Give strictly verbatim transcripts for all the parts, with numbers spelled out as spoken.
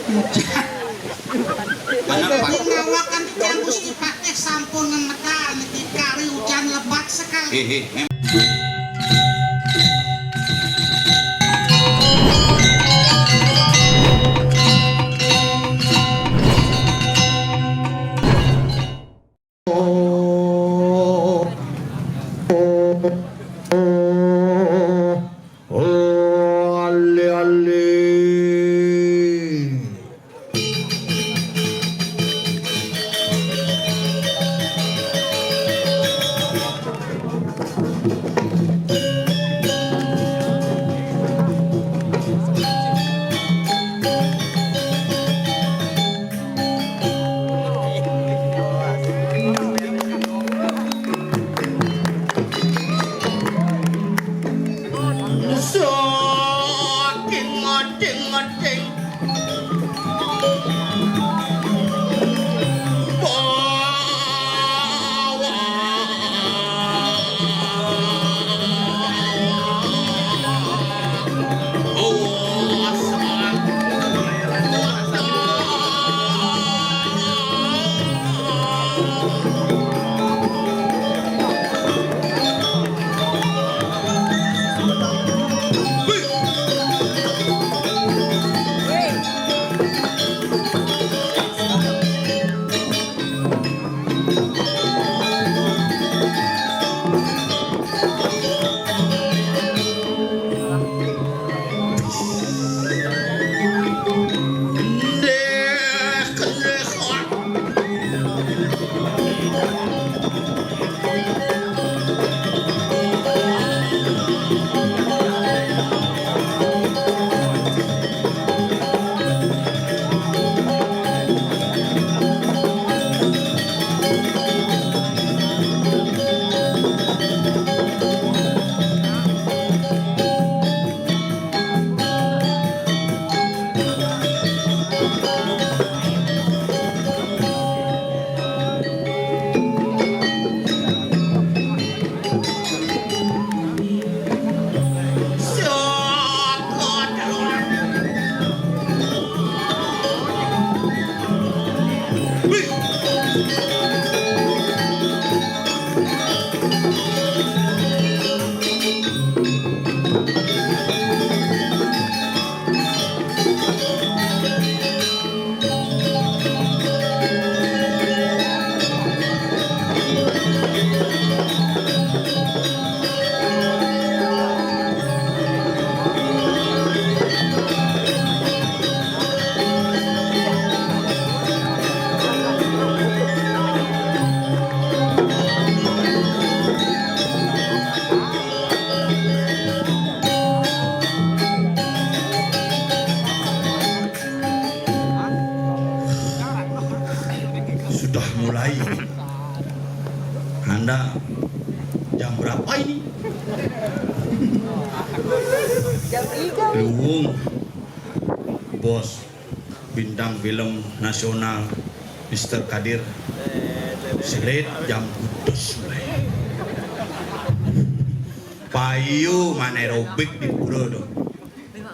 Ujan. Kenapa? Ngawakan titiang Gusti Patih sampun ngemedal niki kari ujan lebat sekali. Hehe. Sudah mulai. Anda jam berapa ini? Jam tiga. Luwung, bos bintang film nasional Mister Kadir. Selit jam kutus mulai. Payu mana aerobik di pura tuh.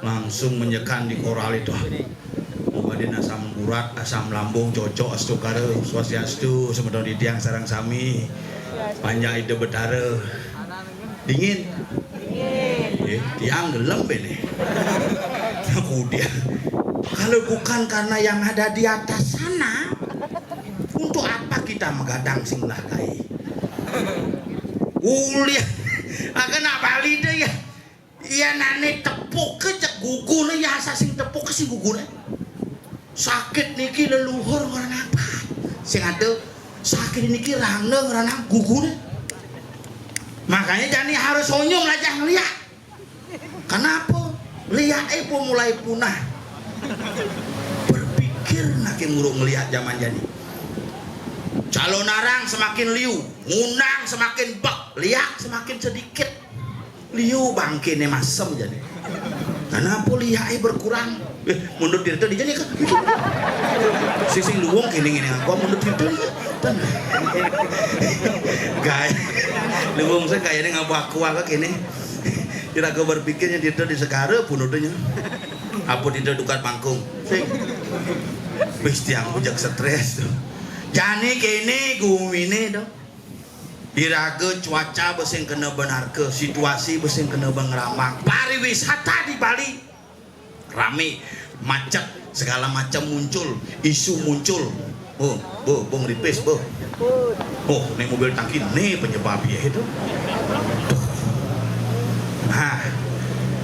Langsung menyekan di koral itu. Muga-muga asam urat, asam lambung cocok, astungkara, swastiastu, semeton titiang sareng sami. Panjang ida betara. Dingin. Eh, tiang gelem ini. Aku dia. Kalau bukan karena yang ada di atas sana, untuk apa kita menggadang sing lah kai? Ulih. Akan nak bali deh ya. Iya nane tepuk ke cek gugune ya asa sing tepuk ke sing gugune. Sakit niki leluhur ngranang apa? Sing ada sakit niki rangda ngranang gugune. Makanya jani harus onyong aja ngeliat. Kenapa? Liake pun mulai punah. Berpikir nake muruk ngeliat zaman jani. Calon arang semakin liu, ngundang semakin bek, liak semakin sedikit. Liu bangkene masem jani. Kenapa liake berkurang? Eh, mundut tirta di jani kan? Sisi luwung kene ngene aku mundut tirta di. Ten. Gaya. Luwung saya kayaknya ngapa aku kene. Tidak ke berpikirnya tirta di segara pundutnya. Apa tidak tukar panggung? Sing. Wis tiang bujak stres to. Jani kene gumine to. Iraga cuaca besing kena benarka, situasi besing kena bengramang. Pariwisata di Bali rame, macet, segala macam muncul, isu muncul. Oh, bo, bo ngripis, bo. Oh, nih mobil tangki, nih penyebab ya itu. Nah,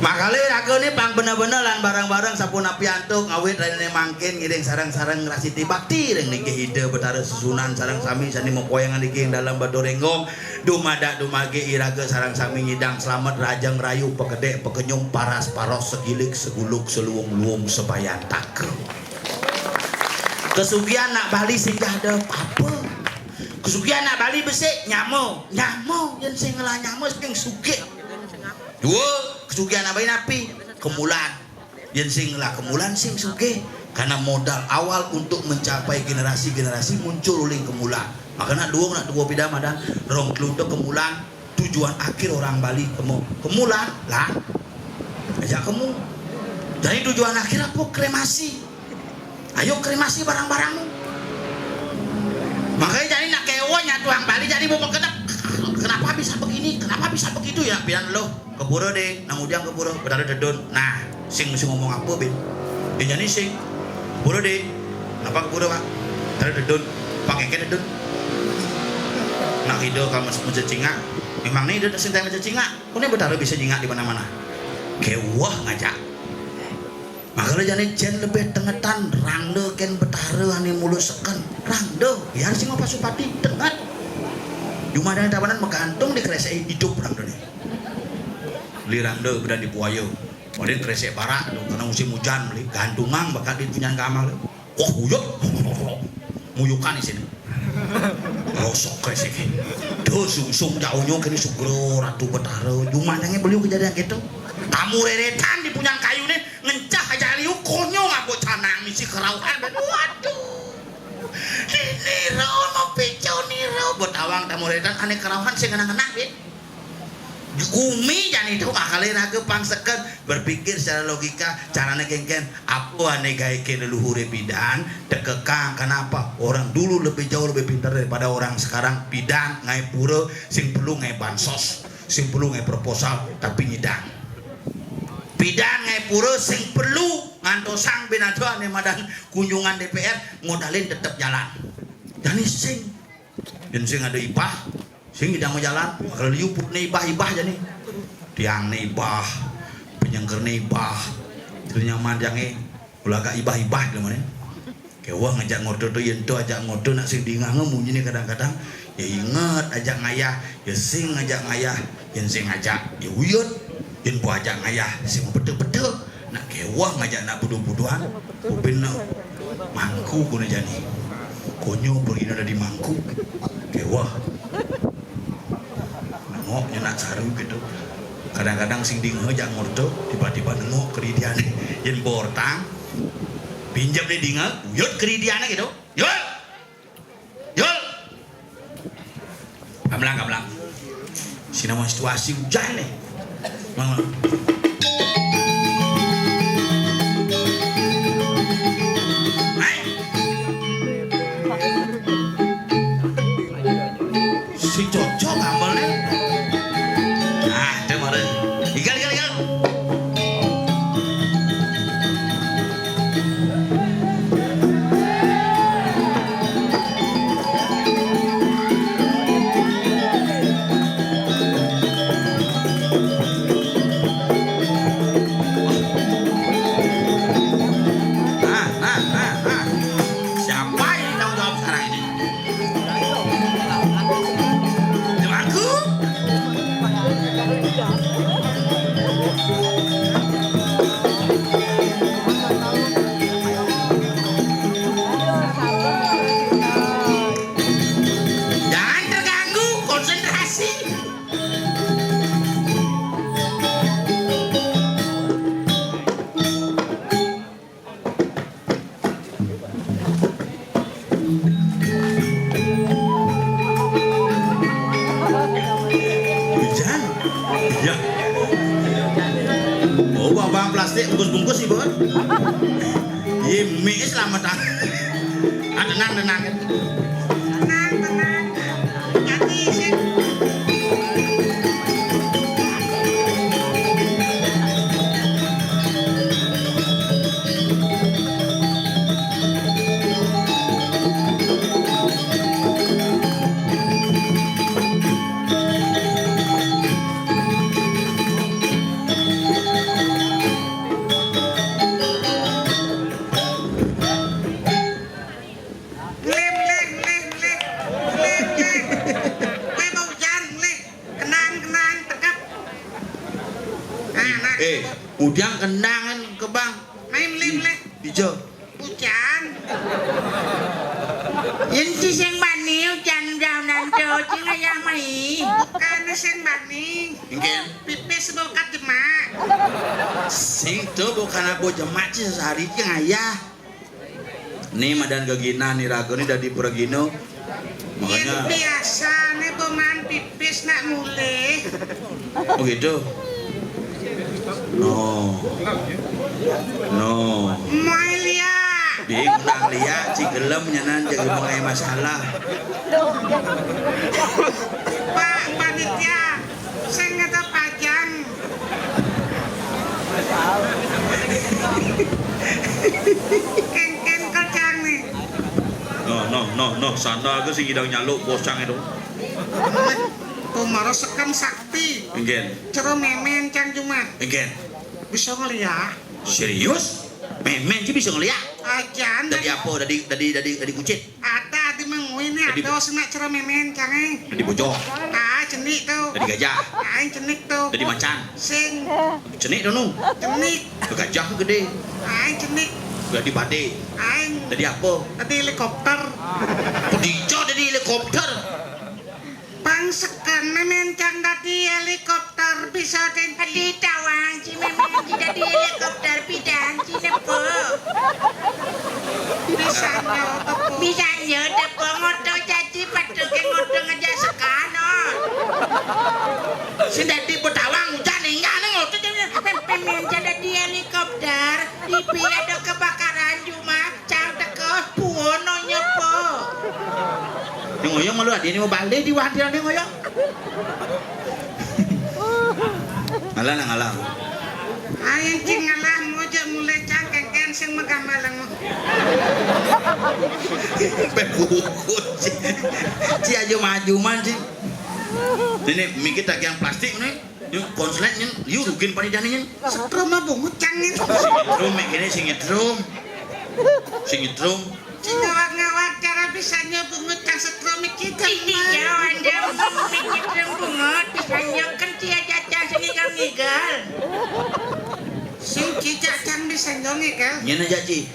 makale raga nih pang bener-bener lan bareng-bareng sapunapi antuk ngawit raine mangkin ngiring sareng-sareng ngrasiti bakti ring niki Ida Betara Sesunan sareng sami sane mapoyangan niki ing dalam Baturenggong. Dumadak dumagi iraga sareng sami nyidang slamet, rahajeng rahayu, pakedek pakenyung, paras paros, segilik seguluk, seluung luung, sabayantaka. Kesugihan nak Bali sing ada apa? Kesugihan nak Bali besik nyama, nyama yen sing ngelah nyama sing sugih. Dua, kesugihan nak Bali napi? Kemulan. Yen sing ngelah kemulan sing sugih, karena modal awal untuk mencapai generasi-generasi muncul uling kemulan. Makanya dua nak dua pida madan rong telu kemulan, tujuan akhir orang Bali kemu kemulan lah, ajak kemu. Jadi tujuan akhir apa? Kremasi. Ayo kremasi barang-barangmu. Makanya jadi nak kewa nyatu orang Bali jadi mau berkedek. Kenapa bisa begini? Kenapa bisa begitu ya? Biar lo keburu deh, nang ujang keburu, Betara dedun. Nah, sing mesti ngomong apa, Bin? Dia jadi sing. Keburu deh. Kenapa keburu, Pak? Betara dedun. Pakai ke dedun. Nak ida kamu mencecingak. Memang nih ida sing mencecingak. Kone Betara bisa jingak di mana-mana. Kewah ngajak. Makanya jane jen lebih tengetan rangda ken Betara ane mulu seken. Rangda, biar sing apa supati tenget. Cuma ada tabanan menggantung di kresek hidup rangda nih. Li rangda bedan di buaya. Paling kresek barak tu karena musim hujan beli gantungan bakat di punyan kamar. Wah, uyuk. Muyukan di sini. Rosok kresek. Tuh sungsung jauhnya kini sugro Ratu Betara. Cuma jangan beliau kejadian gitu. Tamu reretan di punyan kayu nih ngencah aja liu konyol ngabo canang misi kerauhan. Waduh. Ini ro mau picau nih ro. Buat awang tamu reretan ane kerauhan sih ngenang-ngenang, Bin. Gumi jani itu akale raga pang seken berpikir secara logika carane kengken apa ane gawe ke leluhure pidan tekekang kenapa orang dulu lebih jauh lebih pintar daripada orang sekarang pidan ngae pura sing perlu ngae bansos sing perlu ngae proposal tapi nyidang pidan ngae pura sing perlu ngantosang binado ane madan kunjungan D P R modalin tetep jalan jani sing Yen sing ada ibah, sing idang majalan, bakal liuput ne ibah-ibah jani. Tiang ne ibah, penyengker ne ibah, ternyaman jange, ulaga ibah-ibah de mane. Kewah ngajak ngoto to yen to ajak ngoto nak sing dingah ngemunyi ne kadang-kadang. Ya inget ajak ngayah, ya sing ngajak ngayah, yen sing ngajak, ya uyut, yen bu ajak ngayah, sing pete-pete. Nak kewah ngajak nak buduh-buduhan, upin nak mangku guna jani. Konyo pergi nak dadi mangku, kewah. Nengok nya nak saru gitu. Kadang-kadang sing dingeh jak ngorto, tiba-tiba nengok keridian. Yen bortang, pinjam ni dingeh, uyut keridian gitu. Yul! Yul! Gamblang, gamblang. Sinama situasi hujan nih. Mang. Hai. Si cocok gambarnya. Ah, itu meren. Igal, igal, igal. Mik slamet ah. Ah, tenang, tenang. Tenang, tenang. Jadi sing Mlih, mlih, mlih, mlih. Mlih, mlih. Kowe mau ujan, mlih. Kenang, kenang, tegep. Nah, nah. Eh, ujan kenangan ke bang. Mai mlih, mlih. Ijo. Ujan. Yen ci sing mani ujan jaunan do, ci ngayah mai. Bukan sing mani. Nggih. Pipis bokat jemak. Sing do bukan abo jemak ci sehari ci ngayah. Ni madan gegina ni raga ni dadi pragina. Makanya biasane boman pipis nak mulih. Oh gitu. No. No. Mai liak. Bing nang liak ci gelem nyanan jadi mengai masalah. Pak panitia, sing ngedep pajang. Kengken kacang nih. No, no, no, no, sana aku sing idang nyaluk bocang itu. Pemarasekan sakti. Nggih. Cero memen cang cuma. Nggih. Bisa ngeliat. Serius? Memen sih bisa ngeliat. Ajan. Dari apa? Dari dari dari dari kucit. Ada di mengui ini. Jadi ada sing nak cero memen cang eh. Dari bojong. Ah, cenik tuh. Dari gajah. Ah, cenik tuh. Dari macan. Sing. Cenik tuh nu. Cenik. Gajah gede. Ah, cenik. Dari pade. Ah, dari apa? Dari helikopter. Pedico dari helikopter. Pang seken memen cang dadi helikopter bisa dadi tawang ci memen ci dadi helikopter pidan ci nepo. Bisa nyo tepo. Bisa nyo tepo ngoto caci patuke ngoto ngejak sekano. Sing dadi petawang ujan enggak nang ngoto memen cang dadi helikopter. Di ada kebakaran cuma Cang teka buana nyapa. Ning oyong malu adine mau bali di wadiane oyong. Ngalah nak ngalah. Ayo cing ngalah mau aja mulai cang kengken sing megambalang. Pebukut. Ci aja maju man ci. Ini mikir tak yang plastik nih. Yuk konslet nyen, yuk rugin panitia nyen. Setrum apa bungut cang nyen? Sing nyetrum mek kene sing nyetrum. Sing nyetrum. Sing ngawat-ngawat cara bisanya bungut cang setrum iki kan. Iya, anda bungut nyetrum bungut, bisanya kan cia caca sing ngigal-ngigal. Sing cicak cang bisanya ngigal. Nyen aja ci.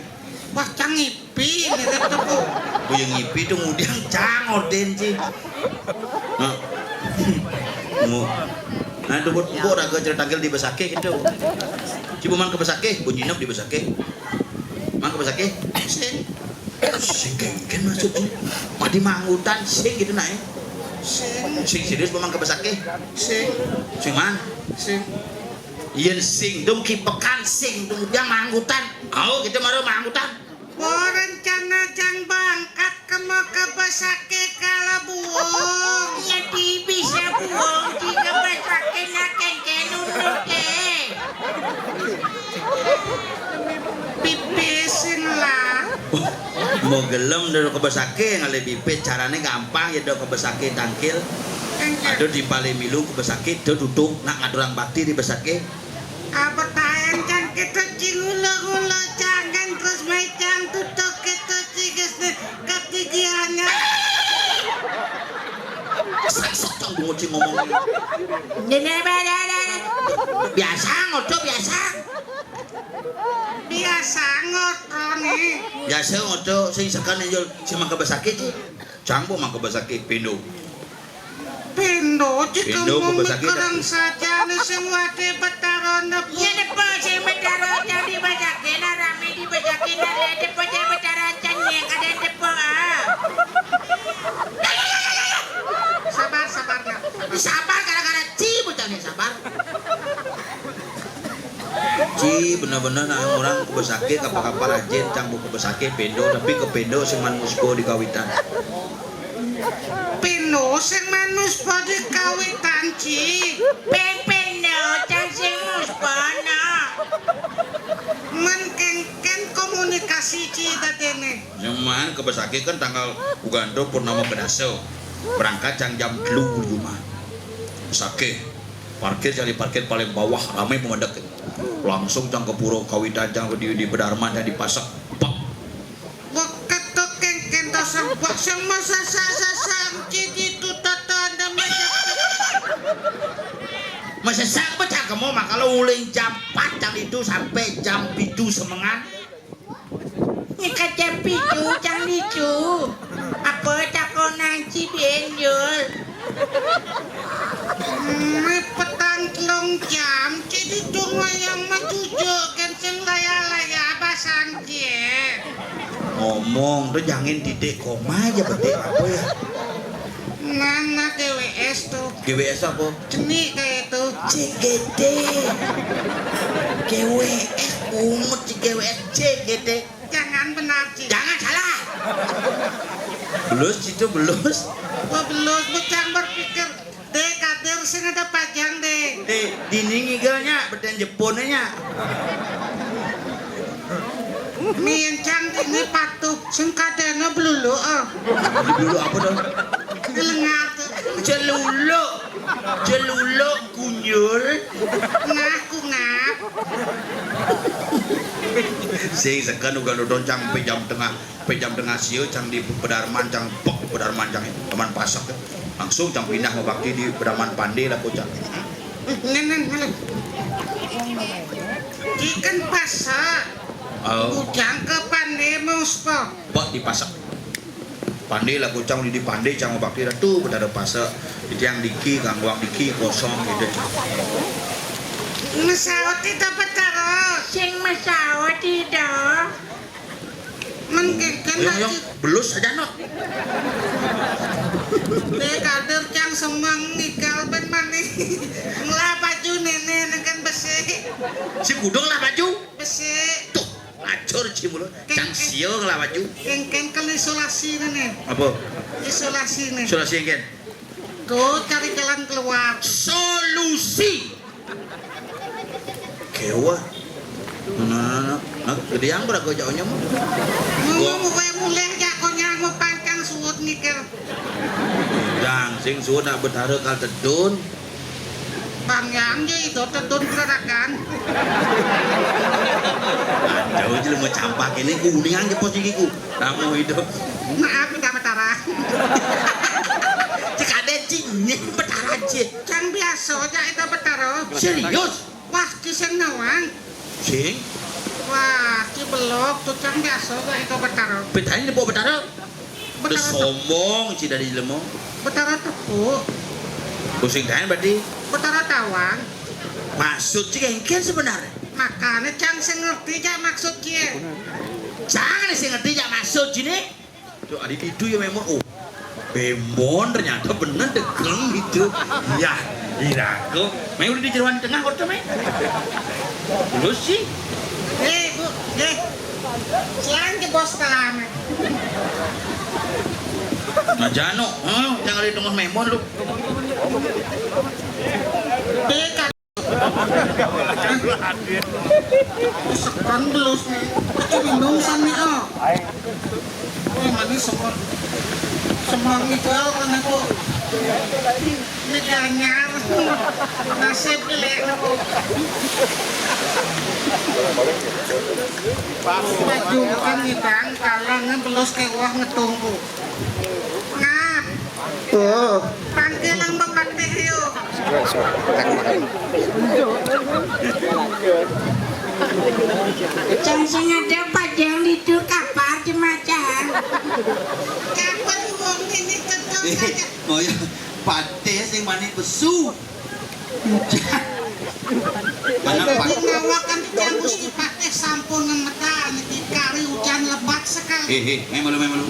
Wah, cang ngipi, mirip tuh. Ku yang ngipi tuh ngudiang cang orden ci. Nah. Mu. Nah, itu buat buat raga cerita tangkil di Besakih gitu. Ci buman ke Besakih, bunyi di Besakih. Mang ke Besakih. Sing. Sing kengken maksudnya. Mati manggutan sing gitu nah. Sing. Sing serius buman ke Besakih. Sing. Sing man. Sing. Yen sing dong kipekan sing dong dia manggutan. Au kita mara manggutan. Wah, rencana cang bangkat kema ke Besakih kala buong. Jadi bisa buong di ke Besakih nak kengken nunut eh. Pipisin lah. Mau gelem dulu ke Besakih ngalih bibit carane gampang ya dong ke Besakih tangkil. Aduh di paling milu ke Besakih do duduk nak ngaturang bakti di Besakih. Apa tayan cang kita cingula-ngula jangan terus mai cang tutuk kita cigas nih ketigiannya. Sesek cang bungut sing ngomong. Biasa ngoto biasa. Biasa ngoto nih. Biasa ngoto sing sekan njol sing mangke besakit ci. Cang bu mangke besakit pindo. Pindo ci. Pindo kemung ku besakit. Mikereng saja nih sing wate Betara nepu. Iya depo sing Betara cang di besakit nah rame di besakit nah le depo cang Betara cang nyek ada depo ah. Sabar sabar nak. Sabar gara-gara ci bocah nih sabar. Ih, bener-bener nah orang kebesake kapal-kapal rajin cang buka besake pendo, tapi ke pendo sing manusba di kawitan. Pendo sing manusba di kawitan, Ci. Peng pendo cang sing musbana. Men kengken komunikasi, Ci, dadene. Nyaman kebesake kan tanggal uganto purnama kedasa. Berangkat cang jam telu di rumah. Besake. Parkir cari parkir paling bawah, rame pemandek. Langsung cang ke pura kawitan cang di, di pedarman cang dipasek. Pak. Beketuk kengken to sebak sing mesesek-sesek, Ci, ditu tata anda macam. Mesesek apa cang kemo, makalo uling jam empat cang itu sampai jam pitu semengan. Nyekat jam pitu cang ditu. Apa takonan Ci Benjol? Meh petang telung jam, Ci, ditu ngoyong majujuk, gen sing laya-laya basang, Ci. Ngomong tuh jangan titik koma aja, betik apa ya? Nana G W S tuh. G W S apa? Cenik kayak itu. C G T. G W S, umet, C G W S, C G T. Jangan benar, Ci. Jangan salah. Belus, Ci, itu belus. Gua belus, bocah berpikir. Deh, kader sing ada pajang, deh. Deh, dini ngigelnya, beden Jepun nya. Mincang dini patuh, sing kadena belulu, oh. Belulu apa dong? Di lengar tuh. Celuluk. Celuluk kunyul. Ngah, ku ngah. Sing seken uga nonton cang pe jam tengah, pe jam tengah sia cang di pedarman cang pek pedarman cang aman pasek. Langsung cang pindah mabakti di pedarman pande lah kocak. Nen, nen, halo. Ikan pasek. Oh. Bujang ke pande muspa. Pek di pasek. Pande lah kocang di pande cang bakti ratu betara pasek. Di tiang diki, gangguang diki, kosong gitu. Masaut ida betara. Sing masaut ida. Mengkengken Oyong, oyong, lagi. Belus aja no. Deh kader cang semang ngigal ben mani. Ngelah baju nene nengken besi. Si kudung lah baju. Besi. Tuh. Acur cimulu, cang sio ngelah baju. Kengken kan isolasi nih. Apa? Isolasi nih. Isolasi kengken. Tuh cari jalan keluar. Solusi. Kewa. Nah, nah, nah, nah, gede yang berapa jauhnya mah? Ngomong gue mulai jagonya mau pangkang suut mikir. Dang, sing suut nak betara kal tedun. Bang yang je itu tedun perarakan. Jauh je lemu campak ini kuningan je pos gigiku. Kamu itu. Maaf, minta betara. Cek ada cingin betara je. Cang biasa aja itu betara. Serius? Wah, kisah nawang. Sing? Wah, ki belok tuh cang biasa aja itu betara. Betara ini bawa betara. Betara tep- sombong ci dari jelema. Betara tepuk. Pusing kain berarti. Betara tawang. Maksud ci kengken sebenarnya. Makanya cang sing ngerti jak maksud cie. Cang sing ngerti jak maksud ci nih. Tuh ada itu ya memang. Oh, bembon ternyata bener degeng gitu. Ya, iraku. Main udah di jeruan tengah kok tuh, main. Terus sih. Eh, Bu, eh. Selain ke bos kalangan. Nah, Jano, oh, jangan di tengah memon lu. Teka. Sepan belus nih. Kecil minum sami, oh. Ini manis semua. Semua ngidol kan aku. Ini ganyar. Nasib jelek aku. Baju kan ngidang, kalangnya belus kewah ngetunggu. Ngap. Oh. Panggilan bapakte yo. Cang sing ada pajang di tur kapar jemacan. Kapan wong ini tetep saja. Oh ya, pate sing mani besu. Mana Pak? Di ngawakan Gusti Patih sampun ngemetan di kari hujan lebat sekali. Hei, hei, memang lu, memang lu.